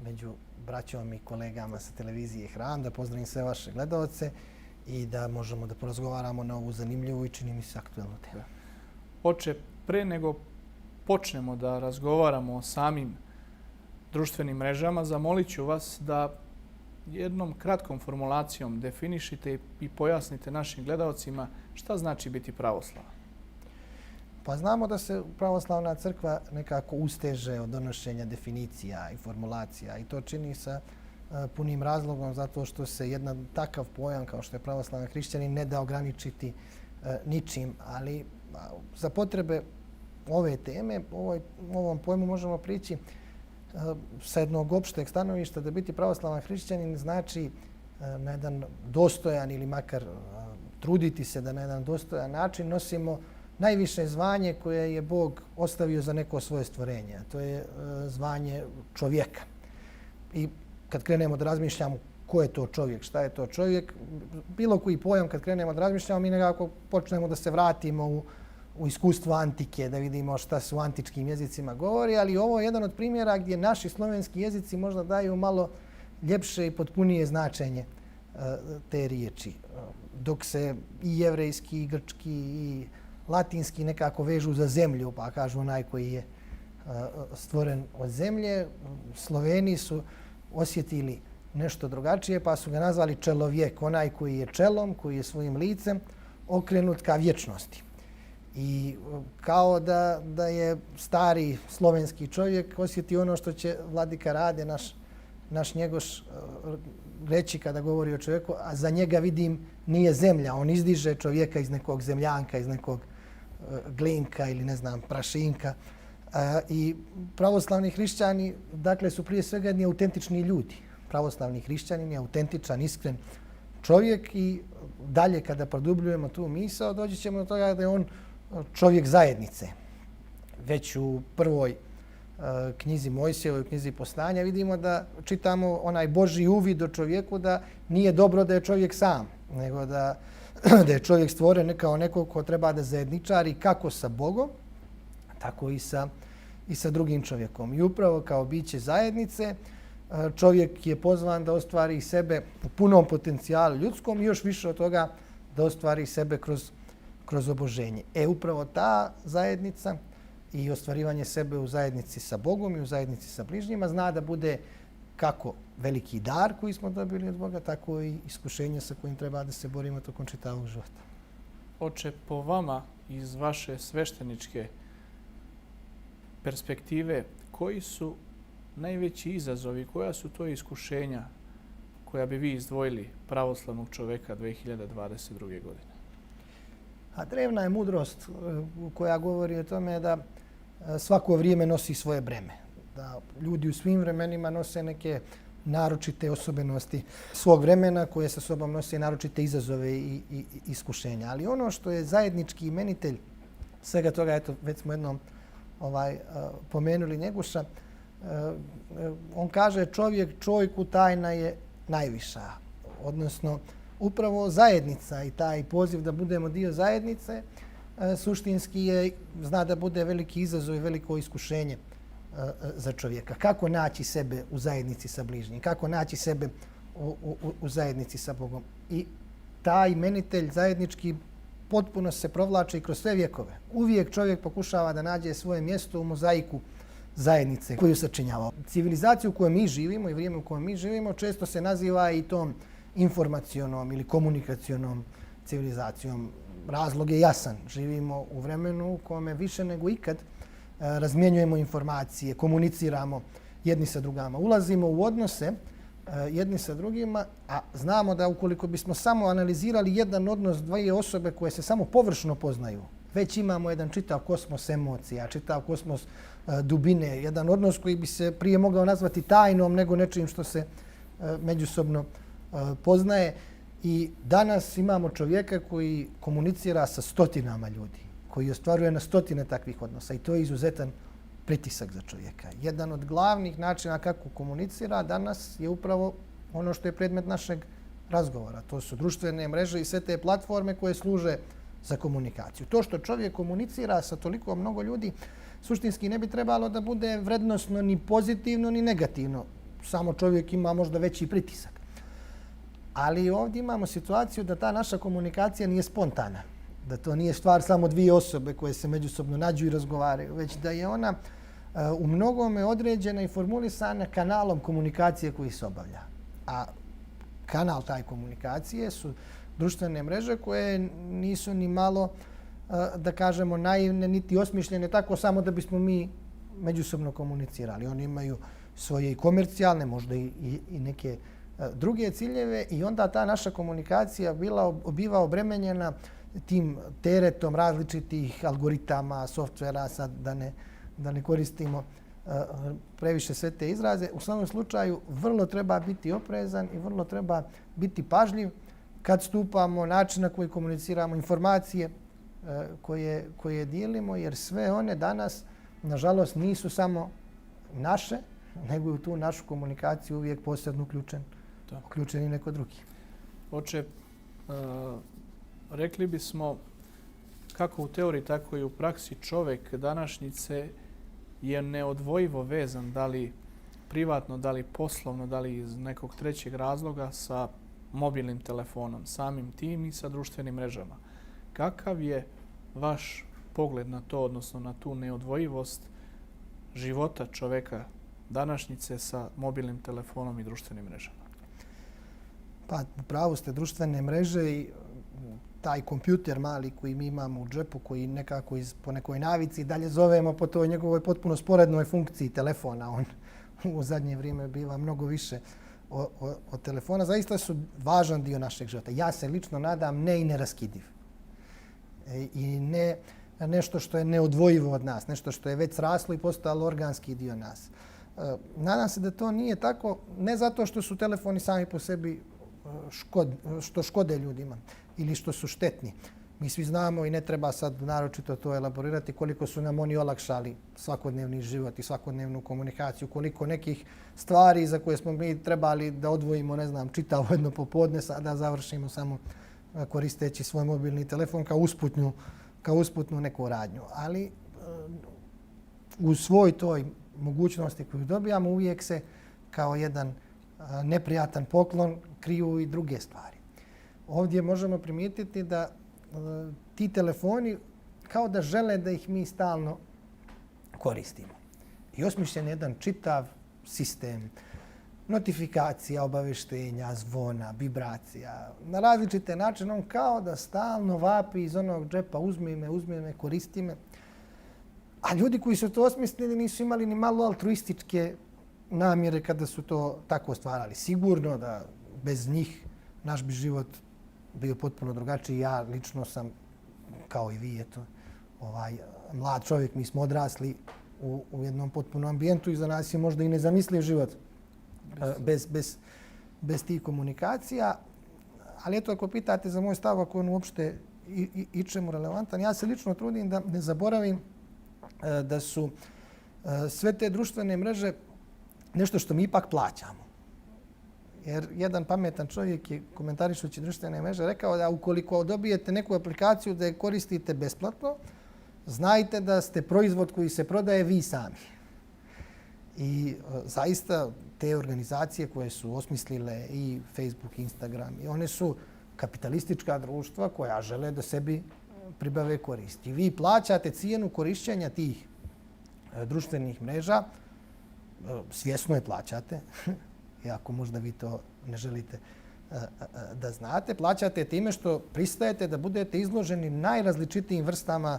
među braćom i kolegama sa televizije Hran, da pozdravim sve vaše gledalce i da možemo da porazgovaramo na ovu zanimljivu i čini mi se aktuelnu temu. Oče, pre nego počnemo da razgovaramo o samim društvenim mrežama, zamolit ću vas da jednom kratkom formulacijom definišite i pojasnite našim gledalcima šta znači biti pravoslavan. Pa znamo da se pravoslavna crkva nekako usteže od donošenja definicija i formulacija i to čini sa punim razlogom zato što se jedan takav pojam kao što je pravoslavan hrišćanin ne da ograničiti ničim, ali za potrebe ove teme, ovom pojmu možemo prići sa jednog opšteg stanovišta da biti pravoslavan hrišćanin znači na jedan dostojan ili makar truditi se da na jedan dostojan način nosimo najviše zvanje koje je Bog ostavio za neko svoje stvorenje. To je zvanje čovjeka. I kad krenemo da razmišljamo ko je to čovjek, šta je to čovjek, bilo koji pojam kad krenemo da razmišljamo, mi nekako počnemo da se vratimo u iskustvo antike, da vidimo šta se u antičkim jezicima govori, ali ovo je jedan od primjera gdje naši slovenski jezici možda daju malo ljepše i potpunije značenje te riječi. Dok se i jevrejski, i grčki, i latinski nekako vežu za zemlju, pa kažu onaj koji je stvoren od zemlje, Sloveni su osjetili nešto drugačije, pa su ga nazvali čelovjek, onaj koji je čelom, koji je svojim licem okrenut ka vječnosti. I kao da je stari slovenski čovjek osjeti ono što će vladika Rade, naš Njegoš, reći kada govori o čovjeku, a za njega vidim nije zemlja. On izdiže čovjeka iz nekog zemljanka, iz nekog glinka ili ne znam, prašinka. I pravoslavni hrišćani, dakle, su prije svega jedni autentični ljudi. Pravoslavni hrišćanin je autentičan, iskren čovjek i dalje kada produbljujemo tu misao, doći ćemo do toga da je on čovjek zajednice. Već u prvoj knjizi Mojsijevoj, knjizi Postanja, vidimo da čitamo onaj Božji uvid o čovjeku da nije dobro da je čovjek sam, nego da je čovjek stvoren kao neko ko treba da zajedničari kako sa Bogom, tako i sa drugim čovjekom. I upravo kao biće zajednice čovjek je pozvan da ostvari sebe u punom potencijalu ljudskom i još više od toga da ostvari sebe kroz oboženje. Upravo ta zajednica i ostvarivanje sebe u zajednici sa Bogom i u zajednici sa bližnjima zna da bude kako veliki dar koji smo dobili od Boga, tako i iskušenje sa kojim treba da se borimo tokom čitavog života. Oče, po vama iz vaše svešteničke perspektive, koji su najveći izazovi, koja su to iskušenja koja bi vi izdvojili pravoslavnog čovjeka 2022. godine? A drevna je mudrost koja govori o tome da svako vrijeme nosi svoje breme. Da ljudi u svim vremenima nose neke naročite osobenosti svog vremena koje sa sobom nose naročite izazove i iskušenja. Ali ono što je zajednički imenitelj svega toga, eto, već smo jednom pomenuli Njeguša, on kaže čovjeku tajna je najviša. Odnosno, upravo zajednica i taj poziv da budemo dio zajednice suštinski zna da bude veliki izazov i veliko iskušenje za čovjeka. Kako naći sebe u zajednici sa bližnjim? Kako naći sebe u zajednici sa Bogom? I taj imenitelj zajednički potpuno se provlači kroz sve vjekove. Uvijek čovjek pokušava da nađe svoje mjesto u mozaiku zajednice koju sačinjava. Civilizaciju u kojoj mi živimo i vrijeme u kojem mi živimo često se naziva i tom informacionom ili komunikacionom civilizacijom. Razlog je jasan. Živimo u vremenu u kome više nego ikad razmjenjujemo informacije, komuniciramo jedni sa drugama. Ulazimo u odnose jedni sa drugima, a znamo da ukoliko bismo samo analizirali jedan odnos dvije osobe koje se samo površno poznaju, već imamo jedan čitav kosmos emocija, čitav kosmos dubine, jedan odnos koji bi se prije mogao nazvati tajnom nego nečim što se međusobno poznaje. I danas imamo čovjeka koji komunicira sa stotinama ljudi, koji ostvaruje na stotine takvih odnosa i to je izuzetan pritisak za čovjeka. Jedan od glavnih načina kako komunicira danas je upravo ono što je predmet našeg razgovora. To su društvene mreže i sve te platforme koje služe za komunikaciju. To što čovjek komunicira sa toliko mnogo ljudi suštinski ne bi trebalo da bude vrednosno ni pozitivno ni negativno. samo čovjek ima možda veći pritisak. Ali ovdje imamo situaciju da ta naša komunikacija nije spontana. Da to nije stvar samo dvije osobe koje se međusobno nađu i razgovaraju, već da je ona u mnogome određena i formulisana kanalom komunikacije koji se obavlja. A kanal taj komunikacije su društvene mreže koje nisu ni malo, da kažemo, naivne niti osmišljene tako samo da bismo mi međusobno komunicirali. Oni imaju svoje i komercijalne, možda i neke druge ciljeve i onda ta naša komunikacija biva obremenjena tim teretom različitih algoritama, softvera, sad da ne koristimo previše sve te izraze. U svakom slučaju vrlo treba biti oprezan i vrlo treba biti pažljiv kad stupamo, način na koji komuniciramo, informacije koje dijelimo, jer sve one danas, nažalost, nisu samo naše, nego u tu našu komunikaciju uvijek posebno uključen i neko drugi. Oče, rekli bismo kako u teoriji, tako i u praksi čovjek današnjice je neodvojivo vezan, da li privatno, da li poslovno, da li iz nekog trećeg razloga sa mobilnim telefonom, samim tim i sa društvenim mrežama. Kakav je vaš pogled na to, odnosno na tu neodvojivost života čovjeka današnjice sa mobilnim telefonom i društvenim mrežama? Pa, upravo ste, društvene mreže i taj kompjuter mali koji mi imamo u džepu, koji nekako po nekoj navici dalje zovemo po toj njegovoj potpuno sporednoj funkciji telefona. On u zadnje vrijeme biva mnogo više od telefona. Zaista su važan dio našeg života. Ja se lično nadam ne i neraskidiv. I ne nešto što je neodvojivo od nas, nešto što je već sraslo i postalo organski dio nas. Nadam se da to nije tako, ne zato što su telefoni sami po sebi što škode ljudima ili što su štetni. Mi svi znamo i ne treba sad naročito to elaborirati koliko su nam oni olakšali svakodnevni život i svakodnevnu komunikaciju, koliko nekih stvari za koje smo mi trebali da odvojimo, ne znam, čitavo jedno popodne, sada završimo samo koristeći svoj mobilni telefon kao usputnu neku radnju. Ali u svoj toj mogućnosti koju dobijamo uvijek se kao jedan neprijatan poklon kriju i druge stvari. Ovdje možemo primijetiti da ti telefoni kao da žele da ih mi stalno koristimo. I osmišljen jedan čitav sistem notifikacija, obavještenja, zvona, vibracija. Na različite načine on kao da stalno vapi iz onog džepa uzmi me, koristi me. A ljudi koji su to osmislili nisu imali ni malo altruističke namjere kada su to tako stvarali. Sigurno da bez njih naš bi život bio potpuno drugačiji. Ja lično sam, kao i vi, mlad čovjek, mi smo odrasli u jednom potpunom ambijentu i za nas je možda i nezamisliv život bez tih komunikacija. Ali eto, ako pitate za moj stav, ako on uopšte ičemu relevantan, ja se lično trudim da ne zaboravim da su sve te društvene mreže nešto što mi ipak plaćamo. Jer jedan pametan čovjek je, komentarišući društvene mreže, rekao da ukoliko dobijete neku aplikaciju da je koristite besplatno, znajte da ste proizvod koji se prodaje vi sami. I zaista te organizacije koje su osmislile i Facebook, Instagram, i one su kapitalistička društva koja žele da sebi pribave koristi. Vi plaćate cijenu korišćenja tih društvenih mreža, svjesno je plaćate, iako možda vi to ne želite da znate, plaćate time što pristajete da budete izloženi najrazličitijim vrstama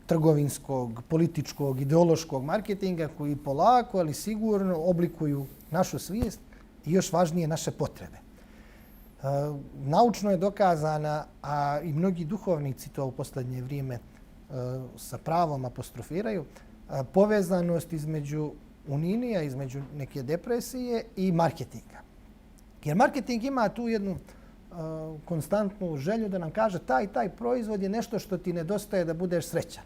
trgovinskog, političkog, ideološkog marketinga koji polako, ali sigurno oblikuju našu svijest i još važnije naše potrebe. Naučno je dokazana, a i mnogi duhovnici to u posljednje vrijeme sa pravom apostrofiraju, povezanost između uninija, između neke depresije i marketinga. Jer marketing ima tu jednu konstantnu želju da nam kaže taj proizvod je nešto što ti nedostaje da budeš srećan.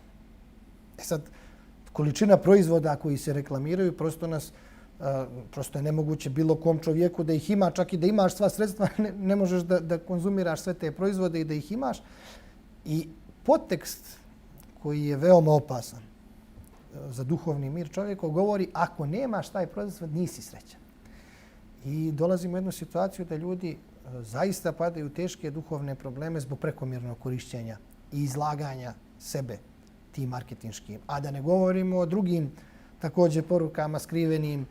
Sad, količina proizvoda koji se reklamiraju prosto je nemoguće bilo kom čovjeku da ih ima, čak i da imaš sva sredstva, ne možeš da konzumiraš sve te proizvode i da ih imaš. I podtekst koji je veoma opasan za duhovni mir čovjeka govori ako nemaš taj proizvod nisi srećan. I dolazimo u jednu situaciju da ljudi zaista padaju u teške duhovne probleme zbog prekomjernog korišćenja i izlaganja sebe tim marketinškim. A da ne govorimo o drugim također porukama skrivenim,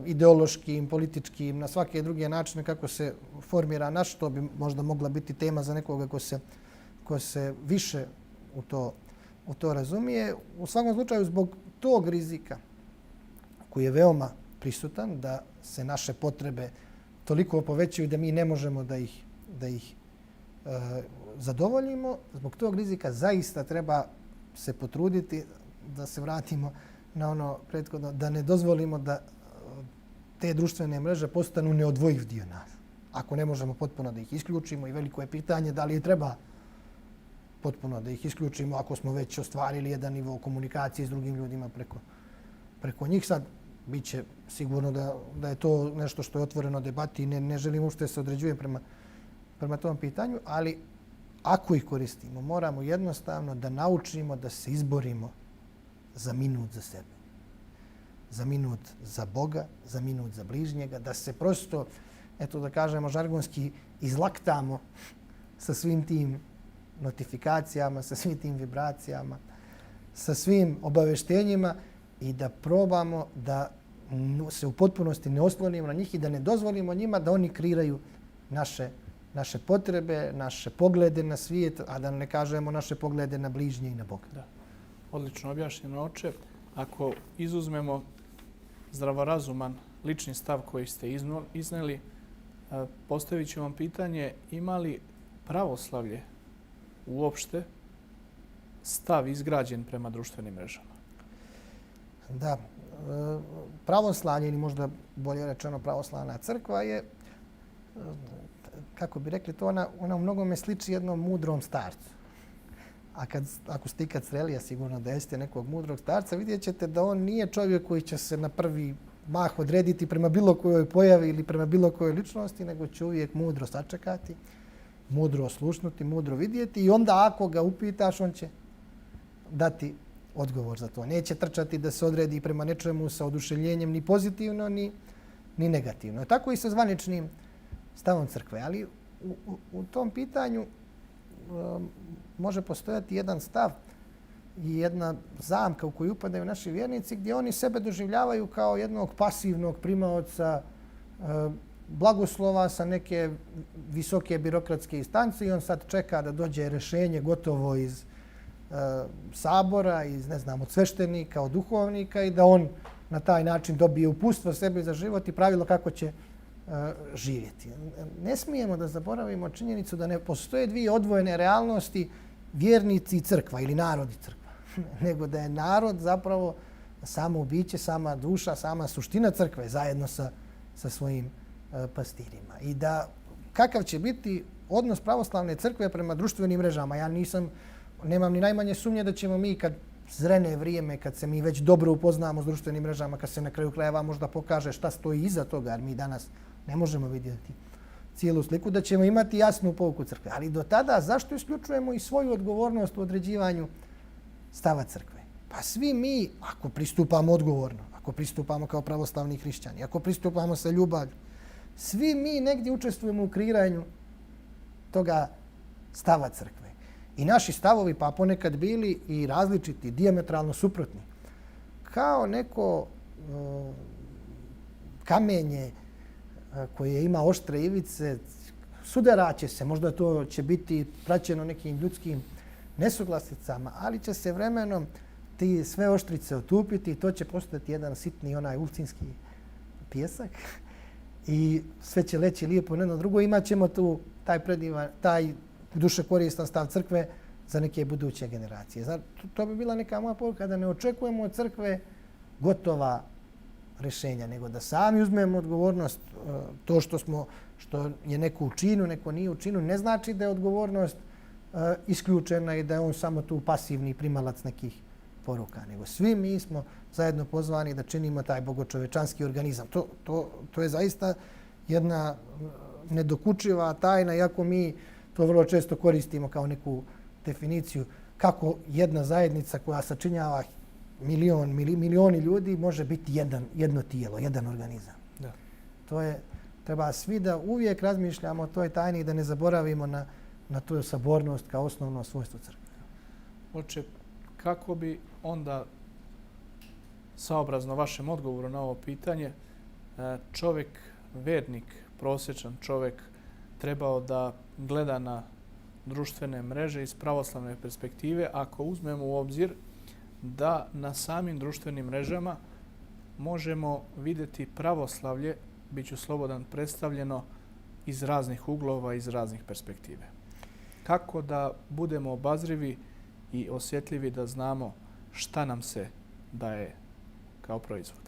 ideološkim, političkim, na svake druge načine kako se formira naš, to bi možda mogla biti tema za nekoga ko se više u to razumije. U svakom slučaju zbog tog rizika koji je veoma prisutan, da se naše potrebe toliko povećaju da mi ne možemo da ih zadovoljimo, zbog tog rizika zaista treba se potruditi da se vratimo na ono prethodno, da ne dozvolimo da te društvene mreže postanu neodvojiv dio nas. Ako ne možemo potpuno da ih isključimo, i veliko je pitanje da li je treba potpuno da ih isključimo ako smo već ostvarili jedan nivo komunikacije s drugim ljudima preko njih. Sad bit će sigurno da je to nešto što je otvoreno debati i ne želim uopšte da se određujem prema tom pitanju, ali ako ih koristimo, moramo jednostavno da naučimo da se izborimo za minut za sebe. Za minut za Boga, za minut za bližnjega, da se prosto, eto da kažemo žargonski, izlaktamo sa svim tim notifikacijama, sa svim tim vibracijama, sa svim obaveštenjima i da probamo da se u potpunosti ne oslonimo na njih i da ne dozvolimo njima da oni kreiraju naše potrebe, naše poglede na svijet, a da ne kažemo naše poglede na bližnje i na Boga. Da. Odlično objašnjeno, oče. Ako izuzmemo zdravorazuman lični stav koji ste izneli, postavit ću vam pitanje ima li pravoslavlje uopšte stav izgrađen prema društvenim mrežama? Da. Pravoslavlje, ili možda bolje rečeno pravoslavna crkva je, kako bi rekli to, ona u mnogome sliči jednom mudrom starcu. A ako ste ikad sreli, a sigurno da jeste nekog mudrog starca, vidjet ćete da on nije čovjek koji će se na prvi mah odrediti prema bilo kojoj pojavi ili prema bilo kojoj ličnosti, nego će uvijek mudro sačekati, mudro oslušnuti, mudro vidjeti i onda ako ga upitaš, on će dati odgovor za to. Neće trčati da se odredi prema nečemu sa oduševljenjem ni pozitivno, ni negativno. Tako i sa zvaničnim stavom crkve. Ali u tom pitanju može postojati jedan stav i jedna zamka u koju upadaju naši vjernici gdje oni sebe doživljavaju kao jednog pasivnog primaoca blagoslova sa neke visoke birokratske instance i on sad čeka da dođe rješenje gotovo iz sabora, od sveštenika, od duhovnika i da on na taj način dobije uputstvo sebi za život i pravilo kako će živjeti. Ne smijemo da zaboravimo činjenicu da ne postoje dvije odvojene realnosti, vjernici i crkva ili narod i crkva, nego da je narod zapravo samo biće, sama duša, sama suština crkve zajedno sa svojim pastirima. I da kakav će biti odnos pravoslavne crkve prema društvenim mrežama. Ja nemam ni najmanje sumnje da ćemo mi kad zrene vrijeme, kad se mi već dobro upoznamo s društvenim mrežama, kad se na kraju krajeva možda pokaže šta stoji iza toga, jer mi danas ne možemo vidjeti cijelu sliku, da ćemo imati jasnu pouku crkve. Ali do tada zašto isključujemo i svoju odgovornost u određivanju stava crkve? Pa svi mi, ako pristupamo odgovorno, ako pristupamo kao pravoslavni hrišćani, ako pristupamo sa ljubavlju, svi mi negdje učestvujemo u kreiranju toga stava crkve. I naši stavovi, pa ponekad bili i različiti, dijametralno suprotni, kao neko kamenje koje ima oštre ivice, sudaraće se, možda to će biti praćeno nekim ljudskim nesuglasicama, ali će se vremenom ti sve oštrice otupiti i to će postati jedan sitni onaj ulcinski pijesak i sve će leći lijepo jedno drugo. Imat ćemo tu taj duše koristan stav crkve za neke buduće generacije. Znači, to bi bila neka moja poruka da ne očekujemo od crkve gotova rješenja, nego da sami uzmemo odgovornost. To što je neko u činu, neko nije u činu, ne znači da je odgovornost isključena i da je on samo tu pasivni primalac nekih poruka, nego svi mi smo zajedno pozvani da činimo taj bogočovečanski organizam. To je zaista jedna nedokučiva tajna, iako mi to vrlo često koristimo kao neku definiciju kako jedna zajednica koja sačinjava milioni ljudi može biti jedno tijelo, jedan organizam. Da. Treba svi da uvijek razmišljamo o toj tajni i da ne zaboravimo na tu sabornost kao osnovno svojstvo crkve. Oče, kako bi onda, saobrazno vašem odgovoru na ovo pitanje, čovjek, vernik, prosječan čovjek, trebao da gleda na društvene mreže iz pravoslavne perspektive, ako uzmemo u obzir da na samim društvenim mrežama možemo vidjeti pravoslavlje, bit ću slobodan, predstavljeno iz raznih uglova, iz raznih perspektive. Kako da budemo obazrivi i osjetljivi da znamo šta nam se daje kao proizvod?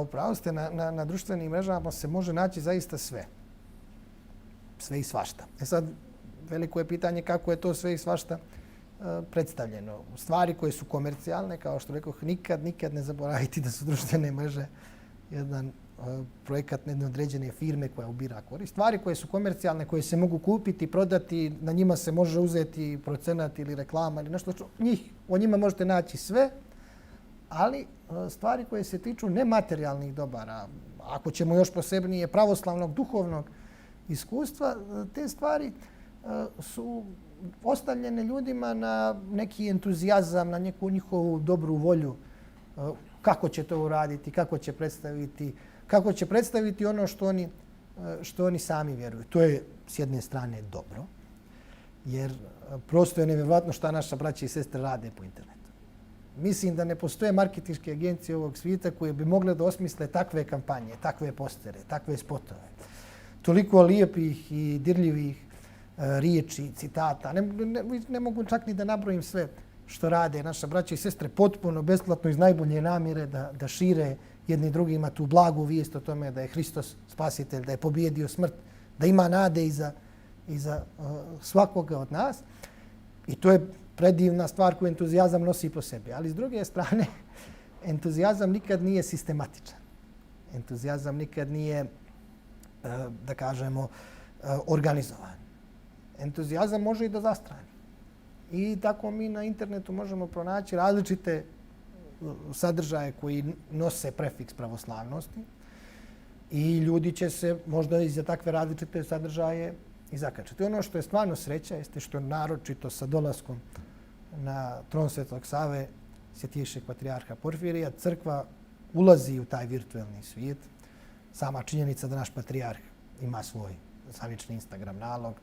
Upravo ste, na društvenim mrežama se može naći zaista sve. Sve i svašta. Sad, veliko je pitanje kako je to sve i svašta predstavljeno. Stvari koje su komercijalne, kao što rekoh, nikad ne zaboraviti da su društvene mreže jedan projekat jedne određene firme koja ubira korist. Stvari koje su komercijalne, koje se mogu kupiti, prodati, na njima se može uzeti procenat ili reklama ili nešto. O njima možete naći sve, ali stvari koje se tiču nematerijalnih dobara, ako ćemo još posebnije pravoslavnog, duhovnog iskustva, te stvari su ostavljene ljudima na neki entuzijazam, na neku njihovu dobru volju, kako će to uraditi, kako će predstaviti ono što oni sami vjeruju. To je s jedne strane dobro, jer prosto je nevjerojatno šta naša braća i sestre rade po internetu. Mislim da ne postoje marketinške agencije ovog svijeta koje bi mogle da osmisle takve kampanje, takve postere, takve spotove. Toliko lijepih i dirljivih riječi, citata. Ne mogu čak ni da nabrojim sve što rade naša braća i sestre potpuno besplatno iz najbolje namjere da šire jedni drugima tu blagu vijest o tome da je Hristos spasitelj, da je pobijedio smrt, da ima nade iza svakoga od nas. I to je predivna stvar koju entuzijazam nosi po sebi. Ali s druge strane, entuzijazam nikad nije sistematičan. Entuzijazam nikad nije, da kažemo, organizovan. Entuzijazam može i da zastrani. I tako mi na internetu možemo pronaći različite sadržaje koji nose prefiks pravoslavnosti i ljudi će se možda i za takve različite sadržaje i zakačati. Ono što je stvarno sreća jeste što naročito sa dolaskom na tron Svetog Save Svjetiješeg patrijarha Porfirija crkva ulazi u taj virtuelni svijet. Sama činjenica da naš patrijarh ima svoj zvanični Instagram nalog,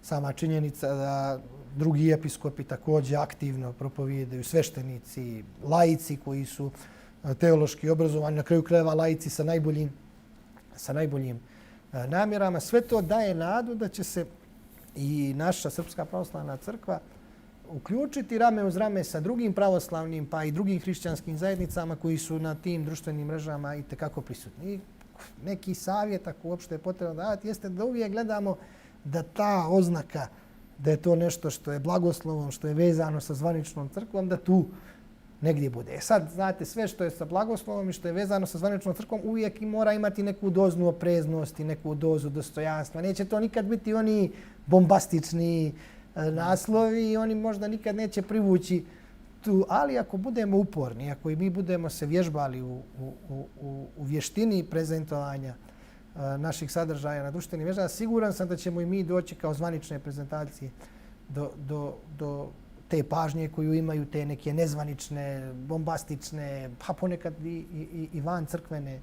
sama činjenica da drugi episkopi također aktivno propovijedaju, sveštenici, laici koji su teološki obrazovani, na kraju krajeva laici sa najboljim namjerama. Sve to daje nadu da će se i naša Srpska pravoslavna crkva uključiti rame uz rame sa drugim pravoslavnim pa i drugim hrišćanskim zajednicama koji su na tim društvenim mrežama i tekako prisutni. I neki savjet, ako uopšte je potrebno davati, jeste da uvijek gledamo da ta oznaka, da je to nešto što je blagoslovom, što je vezano sa zvaničnom crkvom, da tu negdje bude. Sad, znate, sve što je sa blagoslovom i što je vezano sa zvaničnom crkvom uvijek mora imati neku doznu opreznosti, neku dozu dostojanstva. Neće to nikad biti oni bombastični naslovi i oni možda nikad neće privući tu. Ali ako budemo uporni, ako i mi budemo se vježbali u vještini prezentovanja naših sadržaja na društvenim mrežama, siguran sam da ćemo i mi doći kao zvanične prezentacije do te pažnje koju imaju te neke nezvanične, bombastične, pa ponekad i van crkvene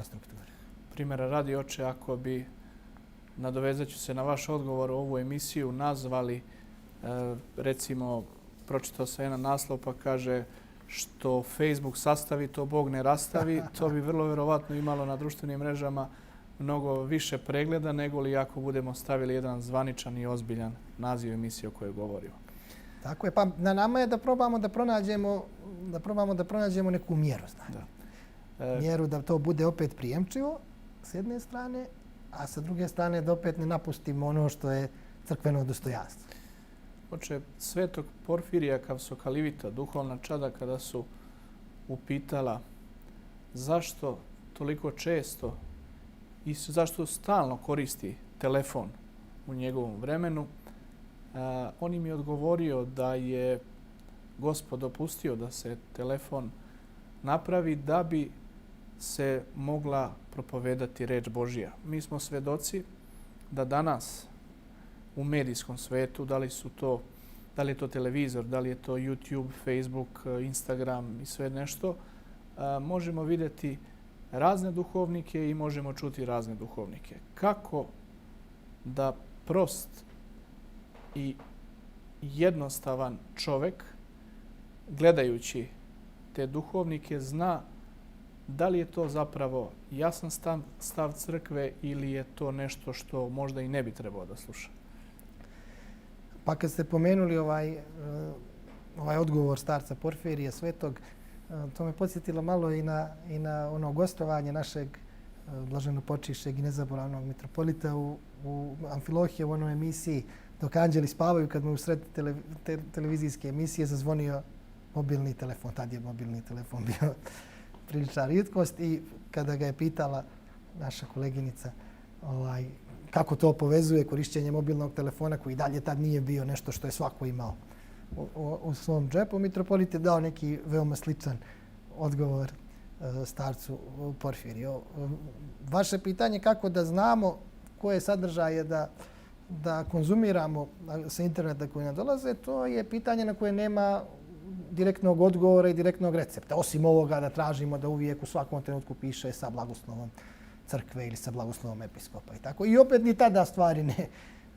strukture. Primjera radi, oče, ako bi, nadovezat ću se na vaš odgovor, ovu emisiju nazvali, recimo, pročitao sam jedan naslov pa kaže što Facebook sastavi, to Bog ne rastavi, to bi vrlo vjerovatno imalo na društvenim mrežama mnogo više pregleda nego li ako budemo stavili jedan zvaničan i ozbiljan naziv emisije o kojoj govorimo. Tako je, pa na nama je da probamo da pronađemo neku mjeru, znači. Mjeru da to bude opet prijemčivo s jedne strane, a sa druge strane da opet ne napustimo ono što je crkveno dostojanstvo. Oče, Svetog Porfirija Kavsokalivita, duhovna čada, kada su upitala zašto toliko često i zašto stalno koristi telefon u njegovom vremenu, on im je odgovorio da je Gospod dopustio da se telefon napravi da bi se mogla propovedati reč Božja. Mi smo svedoci da danas u medijskom svetu, da li je to televizor, da li je to YouTube, Facebook, Instagram i sve nešto, možemo vidjeti razne duhovnike i možemo čuti razne duhovnike. Kako da prost i jednostavan čovjek, gledajući te duhovnike, zna da li je to zapravo jasan stav crkve ili je to nešto što možda i ne bi trebao da sluša? Pa kad ste pomenuli ovaj odgovor starca Porfirija Svetog, to me podsjetilo malo i na ono gostovanje našeg blaženopočivšeg i nezaboravnog mitropolita u Amfilohije u onoj emisiji Dok anđeli spavaju, kad mu u sred televizijske emisije zazvonio mobilni telefon. Tad je mobilni telefon bio prilična rijetkost i kada ga je pitala naša koleginica kako to povezuje korišćenje mobilnog telefona koji dalje tad nije bio nešto što je svako imao u svom džepu, mitropolit je dao neki veoma sličan odgovor starcu Porfiriju. Vaše pitanje kako da znamo koje sadržaje da konzumiramo sa interneta koji nam dolaze, to je pitanje na koje nema direktnog odgovora i direktnog recepta. Osim ovoga da tražimo da uvijek u svakom trenutku piše sa blagoslovom crkve ili sa blagoslovom episkopa i tako. I opet ni tada stvari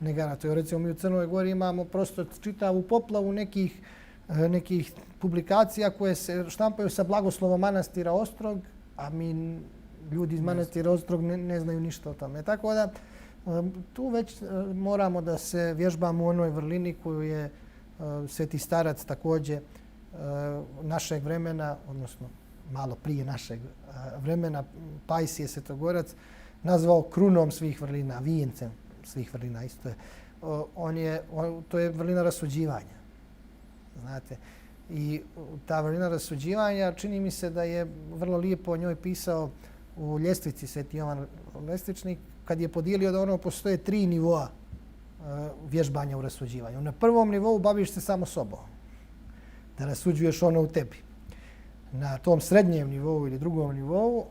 ne garantuju. Recimo mi u Crnoj Gori imamo prosto čitavu poplavu nekih publikacija koje se štampaju sa blagoslovom manastira Ostrog, a mi ljudi iz manastira Ostrog ne znaju ništa o tome. Tako da tu već moramo da se vježbamo u onoj vrlini koju je Sveti starac također našeg vremena, odnosno malo prije našeg vremena, Pajsije Svetogorac, nazvao krunom svih vrlina, vijencem svih vrlina. Isto je. To je vrlina rasuđivanja. Znate, i ta vrlina rasuđivanja, čini mi se da je vrlo lijepo o njoj pisao u ljestvici Sveti Jovan Lestičnik, kad je podijelio da ono postoje 3 nivoa vježbanja u rasuđivanju. Na prvom nivou baviš se samo sobom, da rasuđuješ ono u tebi. Na tom srednjem nivou ili drugom nivou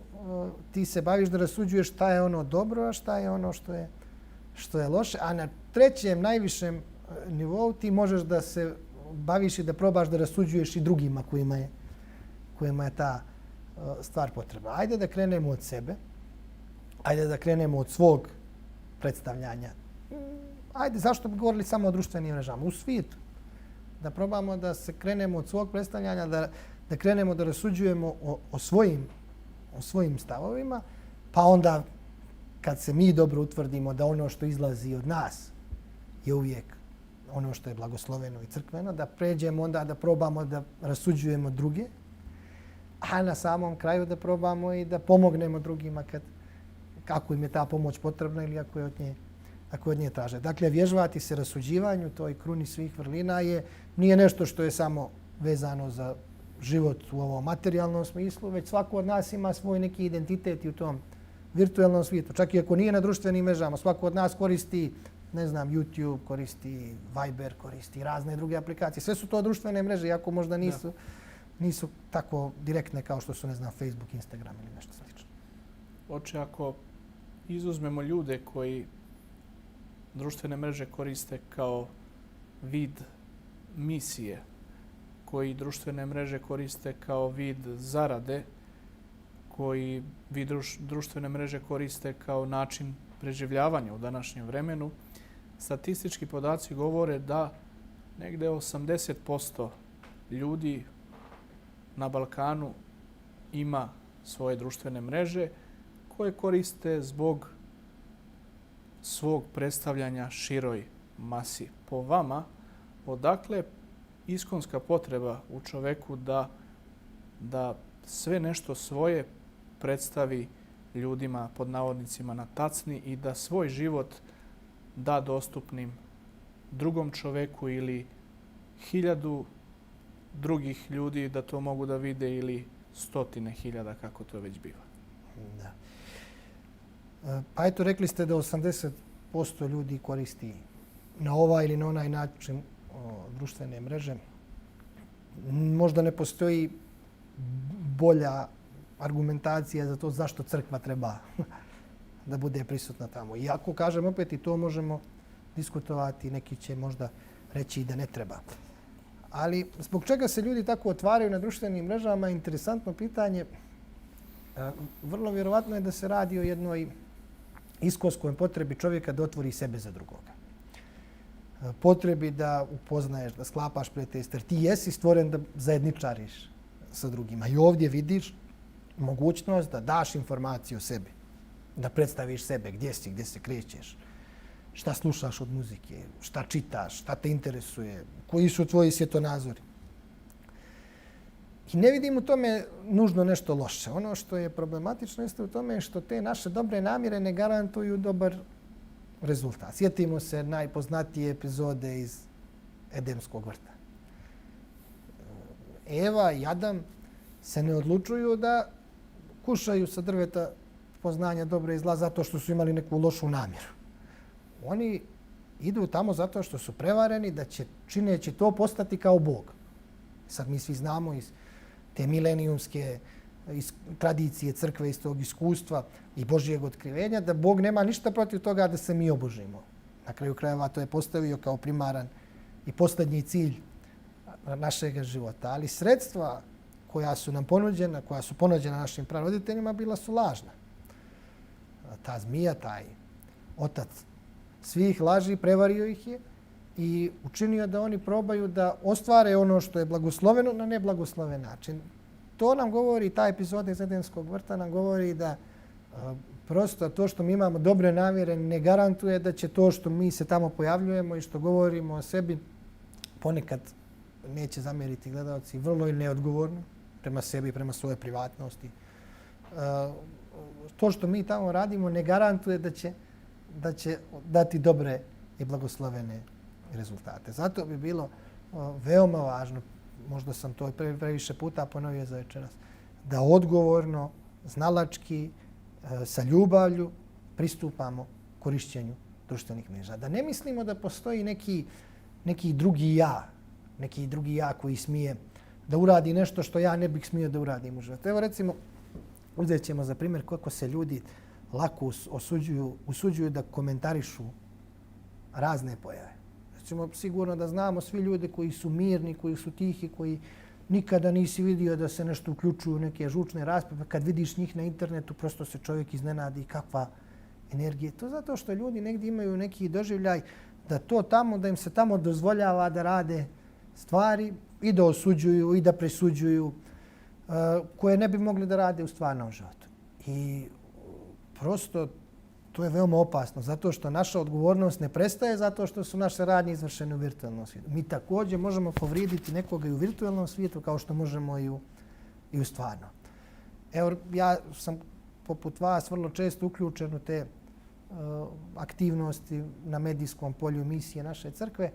ti se baviš da rasuđuješ šta je ono dobro, a šta je ono što je loše. A na trećem, najvišem nivou ti možeš da se baviš i da probaš da rasuđuješ i drugima kojima je ta stvar potrebna. Ajde da krenemo od sebe. Ajde da krenemo od svog predstavljanja. Ajde, zašto bi govorili samo o društvenim mrežama? U svijetu. Da probamo da se krenemo od svog predstavljanja, da krenemo da rasuđujemo o svojim stavovima, pa onda kad se mi dobro utvrdimo da ono što izlazi od nas je uvijek ono što je blagosloveno i crkveno, da pređemo onda da probamo da rasuđujemo druge, a na samom kraju da probamo i da pomognemo drugima kako im je ta pomoć potrebna ili ako je od nje traže. Dakle, vježbati se rasuđivanju, toj kruni svih vrlina, nije nešto što je samo vezano za život u ovom materijalnom smislu, već svako od nas ima svoj neki identitet i u tom virtualnom svijetu. Čak i ako nije na društvenim mrežama, svako od nas koristi, ne znam, YouTube, koristi Viber, koristi razne druge aplikacije. Sve su to društvene mreže, iako možda nisu tako direktne kao što su, ne znam, Facebook, Instagram ili nešto slično. Oče, ako izuzmemo ljude koji društvene mreže koriste kao vid misije, koji društvene mreže koriste kao vid zarade, koji društvene mreže koriste kao način preživljavanja u današnjem vremenu, statistički podaci govore da negde 80% ljudi na Balkanu ima svoje društvene mreže koje koriste zbog svog predstavljanja široj masi. Po vama, odakle iskonska potreba u čoveku da sve nešto svoje predstavi ljudima, pod navodnicima, na tacni i da svoj život da dostupnim drugom čoveku ili 1000 drugih ljudi da to mogu da vide ili 100.000 kako to već biva? Da. Pa eto, rekli ste da 80% ljudi koristi na ovaj ili na onaj način društvene mreže. možda ne postoji bolja argumentacija za to zašto crkva treba da bude prisutna tamo. Iako, kažem opet, i to možemo diskutovati, neki će možda reći i da ne treba. Ali zbog čega se ljudi tako otvaraju na društvenim mrežama, interesantno pitanje. Vrlo vjerovatno je da se radi o jednoj iskonskoj potrebi čovjeka da otvori sebe za drugoga. Potrebi da upoznaješ, da sklapaš prijateljstvo. Jer ti jesi stvoren da zajedničariš sa drugima. I ovdje vidiš mogućnost da daš informaciju o sebi. Da predstaviš sebe, gdje si, gdje se krećeš. Šta slušaš od muzike, šta čitaš, šta te interesuje, koji su tvoji svjetonazori. I ne vidim u tome nužno nešto loše. Ono što je problematično jeste u tome što te naše dobre namjere ne garantuju dobar rezultat. Sjetimo se najpoznatije epizode iz Edemskog vrta. Eva i Adam se ne odlučuju da kušaju sa drveta poznanja dobra i zla zato što su imali neku lošu namjeru. Oni idu tamo zato što su prevareni da će, čineći to, postati kao Bog. Sad mi svi znamo iz te milenijumske tradicije crkve, iz tog iskustva i Božjeg otkrivenja, da Bog nema ništa protiv toga da se mi obožimo. Na kraju krajeva to je postavio kao primaran i posljednji cilj našeg života. Ali sredstva koja su nam ponuđena, koja su ponuđena našim praroditeljima, bila su lažna. Ta zmija, taj otac svih laži, prevario ih je i učinio da oni probaju da ostvare ono što je blagosloveno na neblagosloven način. To nam govori, ta epizoda iz Edenskog vrta nam govori da prosto to što mi imamo dobre namjere ne garantuje da će to što mi se tamo pojavljujemo i što govorimo o sebi ponekad neće zamjeriti gledalci vrlo ili neodgovorno prema sebi i prema svojoj privatnosti. To što mi tamo radimo ne garantuje da će dati dobre i blagoslovene rezultate. Zato bi bilo veoma važno, možda sam to previše puta ponovio za večeras, da odgovorno, znalački, sa ljubavlju pristupamo korišćenju društvenih mreža. Da ne mislimo da postoji neki drugi ja koji smije da uradi nešto što ja ne bih smio da uradim u životu. Evo recimo, uzet ćemo za primjer koliko se ljudi lako usuđuju da komentarišu razne pojave. Recimo, sigurno da znamo svi ljude koji su mirni, koji su tihi, koji nikada nisi vidio da se nešto uključuju u neke žučne rasprave. Kad vidiš njih na internetu, prosto se čovjek iznenadi kakva energija. To zato što ljudi negdje imaju neki doživljaj da to tamo, da im se tamo dozvoljava da rade stvari i da osuđuju i da presuđuju koje ne bi mogli da rade u stvarnom životu. I prosto to je veoma opasno, zato što naša odgovornost ne prestaje zato što su naše radnje izvršene u virtualnom svijetu. Mi također možemo povrijediti nekoga i u virtualnom svijetu kao što možemo i u stvarnom. Evo, ja sam poput vas vrlo često uključen u te aktivnosti na medijskom polju misije naše crkve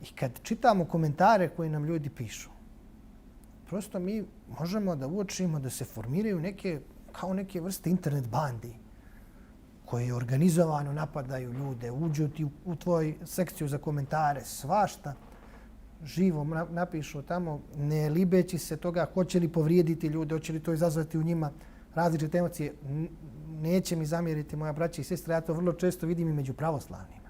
i kad čitamo komentare koje nam ljudi pišu, prosto mi možemo da uočimo da se formiraju kao neke vrste internet bandi koji organizovano napadaju ljude, uđu ti u tvoj sekciju za komentare, svašta živo napišu tamo, ne libeći se toga hoće li povrijediti ljude, hoće li to izazvati u njima različite emocije. Neće mi zamjeriti moja braća i sestra, ja to vrlo često vidim i među pravoslavnima.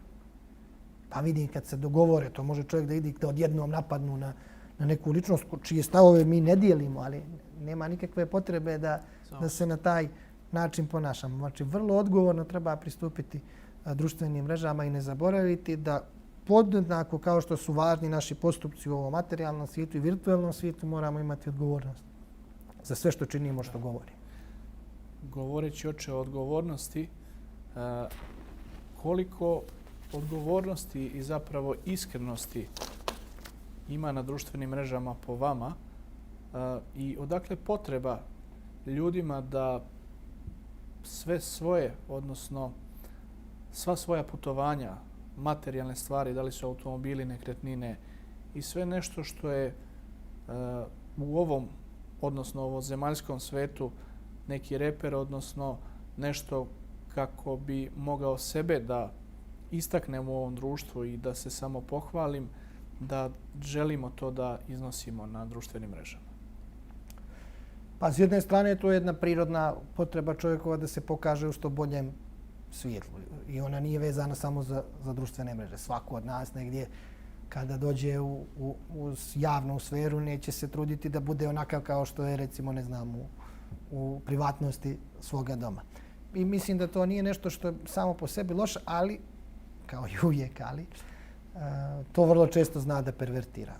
Pa vidim kad se dogovore, to može čovjek da vidi da odjednom napadnu na neku ličnost čije stavove mi ne dijelimo, ali nema nikakve potrebe da se na taj način ponašamo. Znači, vrlo odgovorno treba pristupiti društvenim mrežama i ne zaboraviti da podjednako kao što su važni naši postupci u ovom materijalnom svijetu i virtualnom svijetu, moramo imati odgovornost za sve što činimo, što govorimo. Govoreći oče o odgovornosti, koliko odgovornosti i zapravo iskrenosti ima na društvenim mrežama po vama i odakle potreba ljudima da sve svoje, odnosno sva svoja putovanja, materijalne stvari, da li su automobili, nekretnine i sve nešto što je u ovom, odnosno ovozemaljskom svetu neki reper, odnosno nešto kako bi mogao sebe da istaknem u ovom društvu i da se samo pohvalim, da želimo to da iznosimo na društvenim mrežama? Pa s jedne strane to je jedna prirodna potreba čovjekova da se pokaže u što boljem svijetlu. I ona nije vezana samo za društvene mreže. Svako od nas negdje kada dođe u javnu sferu neće se truditi da bude onakav kao što je recimo ne znam u privatnosti svoga doma. I mislim da to nije nešto što je samo po sebi loše, ali kao i uvijek, ali to vrlo često zna da pervertira.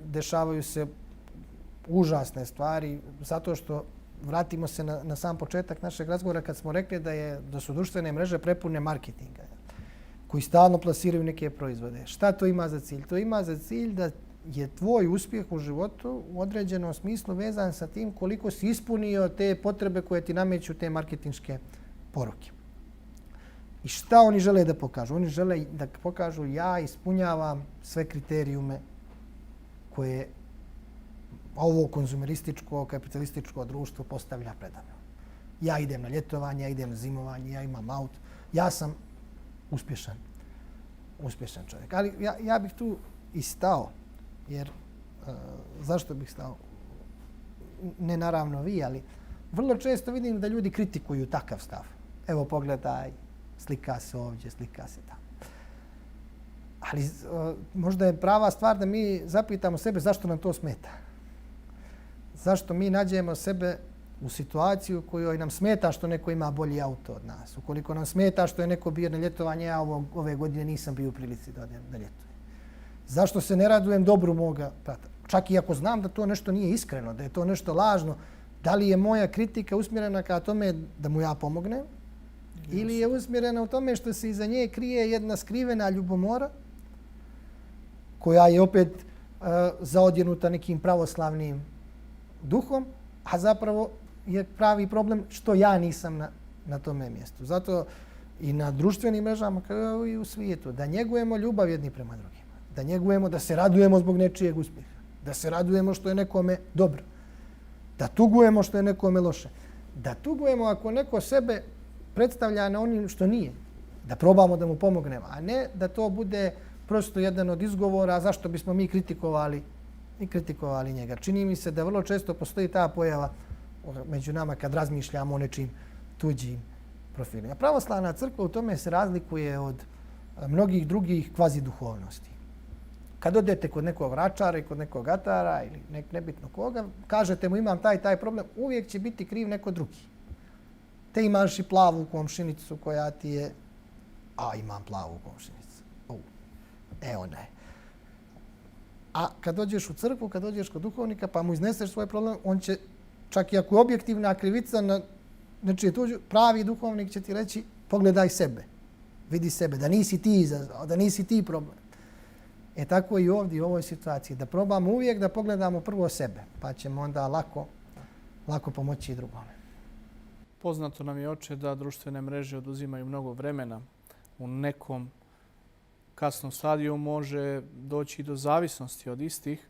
Dešavaju se užasne stvari zato što vratimo se na sam početak našeg razgovora kad smo rekli da su društvene mreže prepune marketinga koji stalno plasiraju neke proizvode. Šta to ima za cilj? To ima za cilj da je tvoj uspjeh u životu u određenom smislu vezan sa tim koliko si ispunio te potrebe koje ti nameću te marketinške poruke. I šta oni žele da pokažu? Oni žele da pokažu ja ispunjavam sve kriterijume koje ovo konzumerističko, kapitalističko društvo postavlja predavno. Ja idem na ljetovanje, ja idem na zimovanje, ja imam auto. Ja sam uspješan čovjek. Ali ja bih tu i stao, jer zašto bih stao? Ne naravno vi, ali vrlo često vidim da ljudi kritikuju takav stav. Evo pogledaj, slika se ovdje, slika se tamo. Ali možda je prava stvar da mi zapitamo sebe zašto nam to smeta. Zašto mi nađemo sebe u situaciju u kojoj nam smeta što neko ima bolji auto od nas. Ukoliko nam smeta što je neko bio na ljetovanje, ja ove godine nisam bio u prilici da odem na ljetovanje. Zašto se ne radujem dobru moga brata? Čak i ako znam da to nešto nije iskreno, da je to nešto lažno, da li je moja kritika usmjerena ka tome da mu ja pomognem? Ili je usmjerena u tome što se iza nje krije jedna skrivena ljubomora koja je opet zaodjenuta nekim pravoslavnim duhom, a zapravo je pravi problem što ja nisam na tome mjestu. Zato i na društvenim mrežama kao i u svijetu da njegujemo ljubav jedni prema drugima. Da njegujemo, da se radujemo zbog nečijeg uspjeha. Da se radujemo što je nekome dobro. Da tugujemo što je nekome loše. Da tugujemo ako neko sebe predstavlja na onim što nije. Da probamo da mu pomognemo, a ne da to bude prosto jedan od izgovora zašto bismo mi kritikovali njega. Čini mi se da vrlo često postoji ta pojava među nama kad razmišljamo o nečim tuđim profilima. Pravoslavna crkva u tome se razlikuje od mnogih drugih kvazi duhovnosti. Kad odete kod nekog vračara i kod nekog atara ili nebitno koga, kažete mu imam taj problem, uvijek će biti kriv neko drugi. Te imaš i plavu komšinicu koja ti je, a imam plavu komšinicu. Evo ne. A kad dođeš u crkvu, kad dođeš kod duhovnika pa mu izneseš svoj problem, on će, čak i ako je objektivna krivica na nečije tuđu, pravi duhovnik će ti reći pogledaj sebe, vidi sebe, da nisi ti izazvao, da nisi ti problem. Tako i ovdje u ovoj situaciji, da probamo uvijek da pogledamo prvo sebe, pa ćemo onda lako pomoći i drugome. Poznato nam je, oče, da društvene mreže oduzimaju mnogo vremena. U nekom kasnom stadiju može doći do zavisnosti od istih